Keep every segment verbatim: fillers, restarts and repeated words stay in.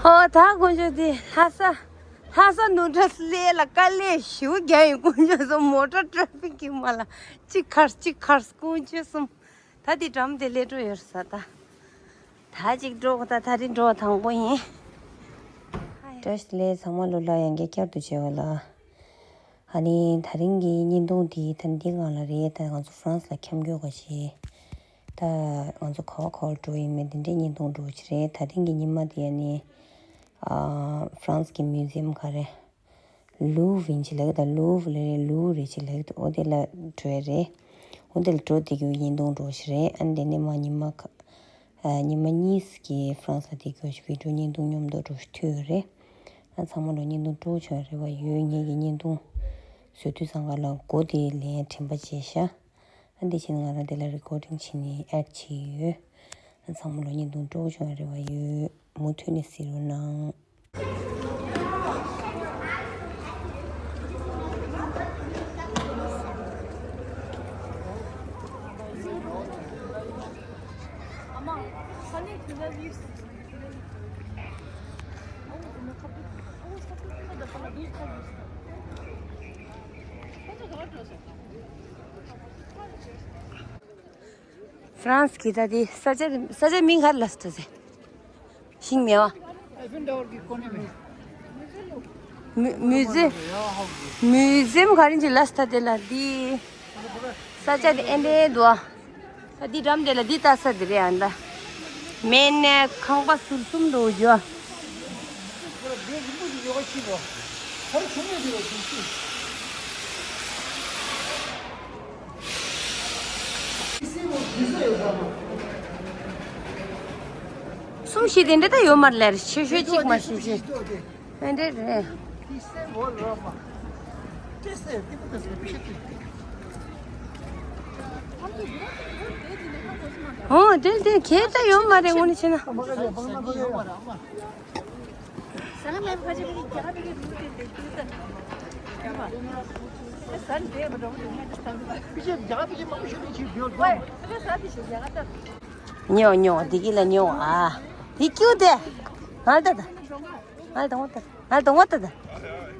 ཨོ་ད་དཀོན་མཆོག་དེ་ལྷ་ས། ལྷ་ས་ནུབ་ཁྲོད་སླེ་ལ་དཀའ་ལས་ཞེ་པོ་རྒྱག་ཡིན། དཀོན་མཆོག་གསུམ། མོ་ཊ་ཊེ་ཕིག་གི་མ་ལ་གཅིག་ཁར་གཅིག་ཁར་དཀོན་མཆོག་གསུམ། ད་དེ་འགྲམ་དེ་སླེབས་འགྲོ་ཡོད་ས། ད་ད་ཅིག་འགྲོ་གི། ད་ད་རིང་འགྲོ་བ་དང་པོ་ཡིན། བཀྲ་ཤིས་བདེ་ལེགས། ཚང་མ་ལོ་ལ་ཡང་བསྐྱར་བསྐྱར་དུ་མཇལ་བ་ལ། ཨ་ནི་ད་རིང་གི་བརྙན་ཐུང་འདི་ད་འདི་སྒང་ལ་རེད། ད་ང་ཚོ་ཧྥ་རན་སི་ལ་འཁྱམ་རྒྱུ་ག་ཞིག་ད་ང་ཚོ་ག་བ་ག་བར་འགྲོ་ཡིན་མིན་དེ་འདྲའི་བརྙན་ཐུང་འདྲ་པོ་ཅིག་རེད། ད་ཐེངས་ཀྱི་ཉི་མ་དེ་ཨ་ནི་ཨ་ཧྥ་རན་སི་གི་མིའུ་ཛི་ཡམ་ག་རེ། ལུ་ཝུར་ཡིན་ཅིག་ལབ་ཀྱི་འདུག་ལུ་ཝུར་རེད། ལུ་ཝུར་རེད་ཅིག་ལབ་ཀྱི་འདུག་འོ་དེ་ལ་འགྲོ་ཡ་རེད། འོ་དེ་ལ་འགྲོ་བསྡད་རྒྱུ་བརྙན་ཐུང་འདྲ་པོ་ཞིག་རེད། ཨ་ནི་དེ་ནས་མ་ཉི་མ་ཁ་ཨ་ཉི་མ་གཉིས་ཀྱི་ཧྥ་རན་སི་ལ་བསྡད་རྒྱུ་ཞིག་བི་ཌི་ཡོ་བརྙན་ཐུང་སྙོམས་འདུག་འདྲ་པོ་ཞིག་ཐུག་ཡོད་རེད། ཨ་ཚང་མ་ལ་བརྙན་ཐུང་སྤྲོ་བྱུང་རེ་བ་ཡོད། ངེད་ཀྱི་བརྙན་ཐུང་བཟོ་དུས་ཙང་ཀ་ལ་མགོ་དེ་ལན་དྲན་པ་བརྗེད་ཤག་ཨ་འདི་བྱས་ན་ང་རང་དེ་ལ་རི་ཀོར་ཌིང་བྱས་ནས་ཨེཌ་བྱས་ཡོད། ཨ་ཚང་མ་ལ་བརྙན་ཐུང་སྤྲོ་བྱུང་རེ་བ་ཡོད། མུ་མཐུད་ནས་གཟིགས་རོགས་གནང་། ཧྥ་རན་སི་གི་ད་དེ་ས་ཆ་ས་ཆ་མིང་ག་རེ་ལབ་སོང་ཟེར། ཤིང་མེ་བ། ཨེ་ཕིལ་ཊ་ཝར་གྱི་ཀོ་ནེ་མེ། མུ་མུ་ཛི་མུ་ཛི་ཡམ་ག་རེ་ཅིག་ལབ་སོང་ད་དེ་ལ་འདི། ས་ཆ་དེ་ཨེ་འདྲའི་འདུག་ཨ། ད་འདི་འགྲམ་དེ་ལ་འདི་ལྟ་ས་དེ་རེད་ཨ་ད། མེ་ནས་ཁང་པ་ཟུར་གསུམ་འདུག་ཡོད། གསུམ་བཞི་དེ་འདྲ་ད་ཡོད་མ་རེད། ཆེ་ཤོས་གཅིག་མ་གཏོགས་ཅིག་ཨེ་འདྲ་རེད། ཨོ་དེ་དེ་གས་ད་ཡོད་མ་རེད། དངོས་གནས་བྱས་ན། ཉོ་ཉོ་འདི་གི་ལ་ཉོ་ཨ། འདི་ཀྱུ་དེ། ང་ལ་ད་ང་ལ་ད་ང་ལ་ད་ང་ལ་ད་ང་ལ་ད་ད།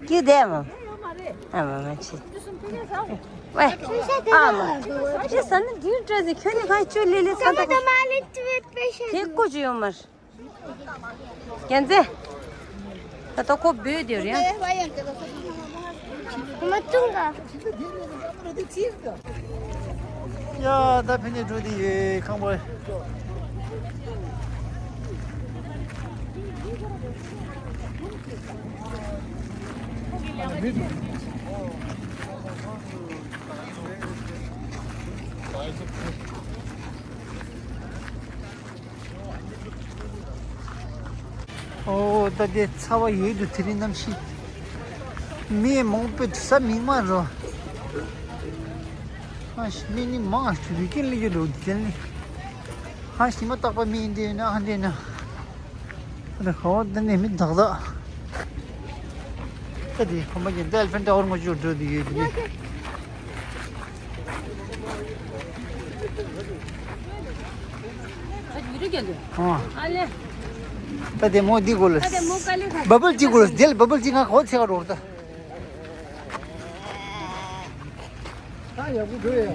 ཀྱུ་དེ་མ། ཨ་མ་མ་ཆི། ཝེ། ཨ་མ། ཅི་ཟ་ནི་འདི་འདྲ་ཟེར། ཁྱོད་ནི་ཁ་ཅུ་ལི་ལི་ས་ད། དེ་ཀོ་ཅི་ཡོད་མ་རེད། རྒྱལ་མཚན། ད་ལྟ་ཁོ་འབོད་དེ་རེད། མ་བཏུང་ག་ཡ་ད་ཕན་ནས་འགྲོ་དེ་ཡོད་ཁང་པ། ཨོ་ད་དེ་ཚ་བ་ཡོད་དུ་དེ་རིང་གནམ་གཤིས། མི་མང་པོས་དུ་ས་མིག་མ་རོ། ཨ་ཤི་མི་ནི་མང་ཨ་ཤི་བི་ཀན་ལི་ཡོད་དུ་དེ་ནི། ཨ་ཤི་མ་རྟག་པ་མི་འདི་ན་ཨ་འདི་ན། ཨ་ཧ་ཨོ་ད་ནི་མི་དག་དག་ད་དེ་ཁོམ་པ་ཉན་ད་ཨེལ་ཕན་ཊ་ཝར་ངོ་ཅོ་འགྲོ་དུ་ཡོད་དུ་ནི། ད་དེ་མོ་འདི་གོ་ལ། བ་བལ་ཅི་གོ་ལ། དེ་ལ་བ་བལ་ཅི་ང་གོ་ཚེ་ག་རོག་ད། ད་ཡག་པོ་འགྲོ་ཡ།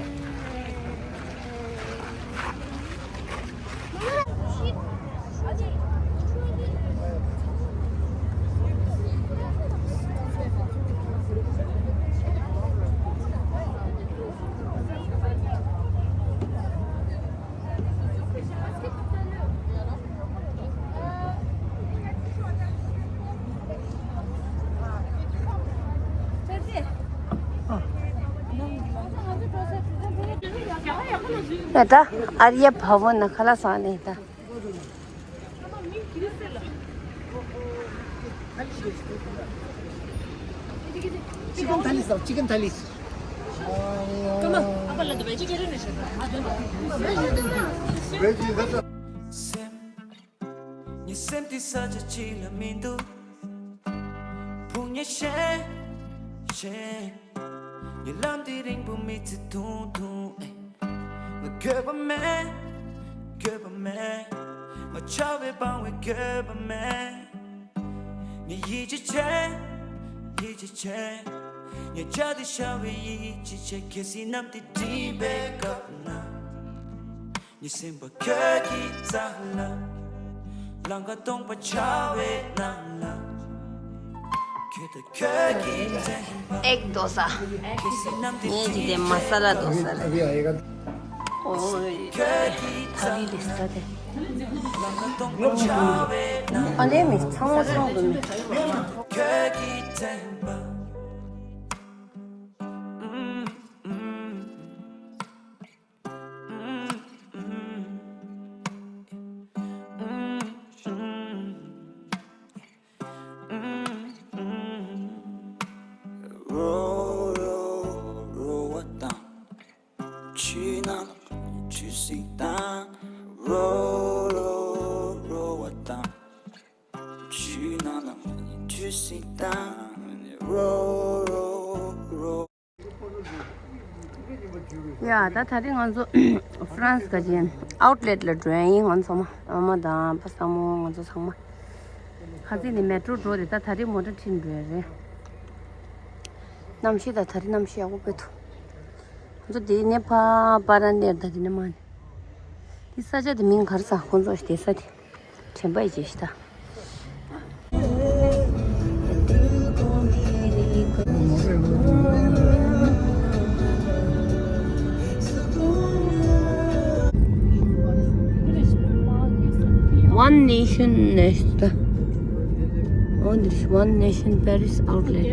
ད་ཨ་རི་ཡ་བ་བོ་ན་ཁ་ལ་སང་ནས་ད། ཅི་ཀན་ཐ་ལི་ཟ། ཅི་ཀན་ཐ་ལི། སེམས། ངའི་སེམས་འདི་ས་ཆ་གཅིག་ལ་མི་འདུག་དཔུང་གཉེན་བྱེད། བྱེད། ངའི་ལམ་འདི་རིང་པོ་མི་ཚེ་ཐུང་ཐུང་། ཨེ། ང་འགྱོད་པ་མེད། འགྱོད་པ་མེད། མ་ཆགས་པའི་སྤང་བའི་འགྱོད་པ་མེད། ངས་ཡིད་ཆེས་བྱེད། ཡིད་ཆེས་བྱེད། ངས་བྱ་དེ་བྱ་བའི་ཡིད་ཆེས་བྱེད། གལ་སྲིད་གནམ་དེ་བསྒྲིབས་པའི་སྐབས་ན། ངའི་སེམས་པ་ཁྱོད་ཀྱི་རྩ་ལ། ལམ་ཁ་སྟོང་པ་ཆགས་པའི་ནང་ལ། ཁྱོད་དང་ཁྱོད་ཀྱི་མཚན་པ། एक डोसा। གལ་སྲིད་གནམ་དེ་ངས་ཅི་དེ་མ་ས་ལ་རྡོ་ས་རེད། ཨོ་ཡེ། ཁྱོད་ཀྱི་རྩ་ལ། ལམ་ཁ་སྟོང་པ་ཆགས་པའི་ནང་ལ། ཨ་ལེ་མི་ཚང་མ་ཚང་དུ་མི། ཁྱོད་ཀྱི་མཚན་པ། ཡ་ད་ད་རེས་ང་ཚོ་ཧྥ་རན་སི་ག་ཅན་ཨའུཊ་ལེཊ་ལ་འགྲོ་ཡ་ཡིན། ང་ཚོ་མ་ཨ་མ་དང་པ་སངས་མོ་ང་ཚོ་ཚང་མ་ཁ་ཚིག་ནས་མེ་ཊྲོ་འགྲོ་རེད། ད་ད་རེས་མོ་ཊ་ཁྲིད་འགྲོ་ཡ་རེད། གནམ་གཤིས་ད་ད་རེས་གནམ་གཤིས་ཡག་པོ་དཔེ་འདུག་ང་ཚོ་དེ་ནས་ཕ་པ་ར་ནེར་ད་དེ་ནས་མ་ནི་དེ་ས་ཆ་དེ་མིང་ག་རེ་ཟ། ཁོང་ཚོ་དེ་ས་དེ། དྲན་པ་ཡི་རྗེས་ཤིག་ད། One Nation ནས་ད། འོ་འདིར་One Nation Paris Outlet.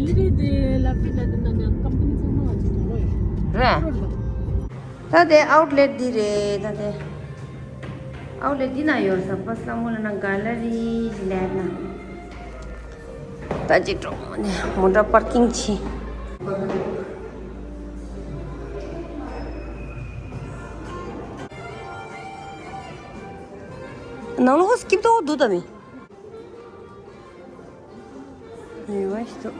རེད། ད་དེ་ཨའུཊ་ལེཊ་འདི་རེད། ད་དེ་ཨའུཊ་ལེཊ་འདི་ན་ཡོད་ས། པ་སངས་མོ་ལ་ན་ག་ལ་རི་ལེབ་ན། ད་ཅི་གྲོགས་མོ་ནས་མོ་ཊ་པར་ཀིང་བྱེད། ནང་ལོགས་སྐྱིད་པོ་འདུག་ད་མི། ཡོད་ཞིག་འདུག་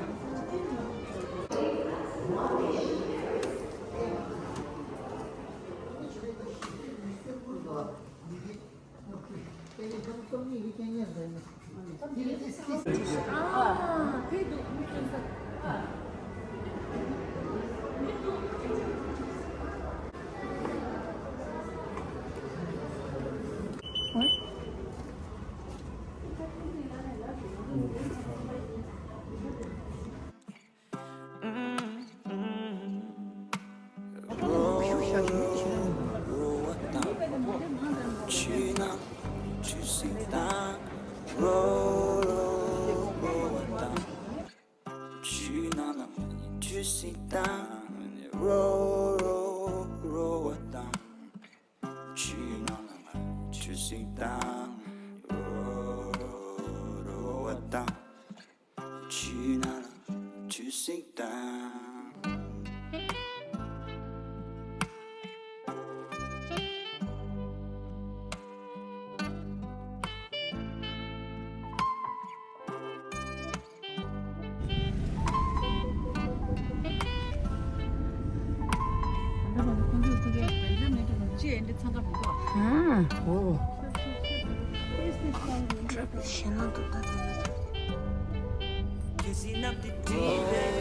ཆུ་ནང་ལ་ཆུ་སྲིན་དང་།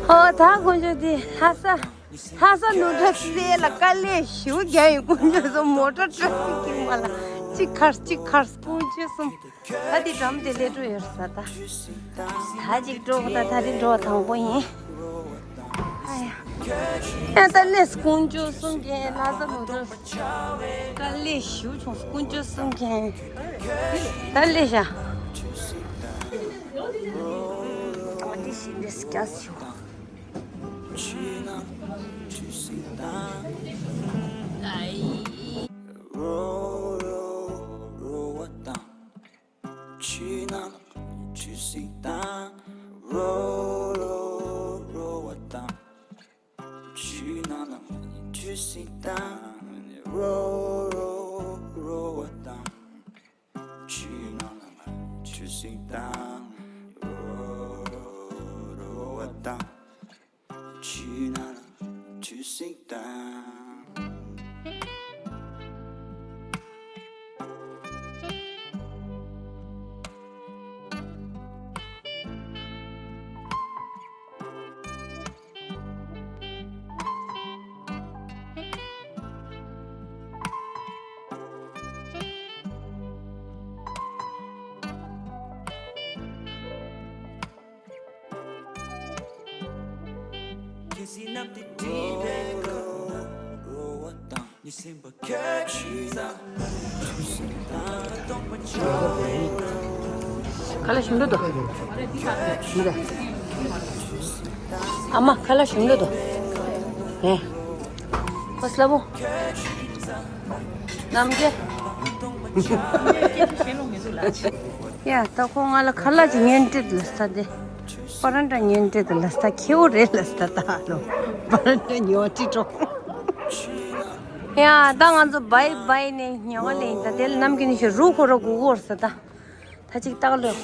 ཨོ་ད་དཀོན་མཆོག་འདི་ལྷ་ས་ལྷ་ས་ནོར་འཁྲུལ་སེལ་ལ་དཀའ་ལས་ཞེ་པོ་རྒྱག་ཡོད། དཀོན་མཆོག་གསུམ། མོ་ཊ་ཊེ་ཕིག་གི་མ་ལ་གཅིག་ཁར་གཅིག་ཁར་དཀོན་མཆོག་གསུམ། ད་འདི་འགྲམ་དེ་སླེབས་འགྲོ་ཡོད་ས། ད་ད་ཅིག་འགྲོ་ད། ད་རིང་འགྲོ་བ་དང་པོ་ཡིན། ཨ་ཡ། ཨ་ད་ལས་དཀོན་མཆོག་གསུམ་གྱིས་ལྷ་ས་ནོར་འཁྲུལ་དཀའ་ལས་ཞེ་པོ་བྱུང་། དཀོན་མཆོག་གསུམ་གྱིས་ད་ལས་བྱ། ཨ་འདི་ཞིག་འདི་སྐྱ་ཞུ། ཆུ་ནང་ལ་ཆུ་སྲིན་དང་། རོ་རོ་བ་དང་། ཆུ་ནང་ལ་ཆུ་སྲིན་དང་། ཁ་ལག་ཞིམ་འདུག་དོ། མི་རེད། ཨ་མ་ཁ་ལག་ཞིམ་འདུག་དོ། ཧེ། ཁོ་སླ་བོ། ནམ་རྒྱལ། ཡ་ད་ཁོ་ང་ལ་ཁ་ལག་ཅིག་ཉན་སྤྲད་ལ་ས་དེ། པ་རན་ཏྲ་ཉན་སྤྲད་ལ་ས་ཁེའུ་རེད་ལ་ས་ད་ལོ། པ་རན་ཏྲ་ཉོ་ཅི་ཀྲོ། ཡ་ད་ང་ཚོ་བའི་བའི་ནས་ཉོ་བ་ལེན་ད་དེ་ལ་ནམ་རྒྱུན་ཞིག་རུ་ཁོ་ར་གུ་གོར་ས་ད། ད་ཅིག་བཏགས་ལོས།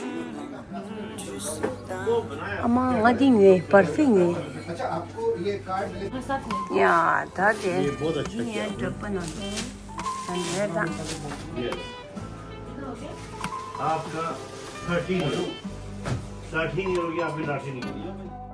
ཨ་མ་ང་འདི་ཉོས་པར་ཕིའུམ་ཉོས། ཡ་ད་དེ། འདི་ངའི་འགྲོགས་པ་ནང་དུ། ད་ཉོས་ད། आपका thirteen euro. Thirteen euro की आपकी लाठी निकली।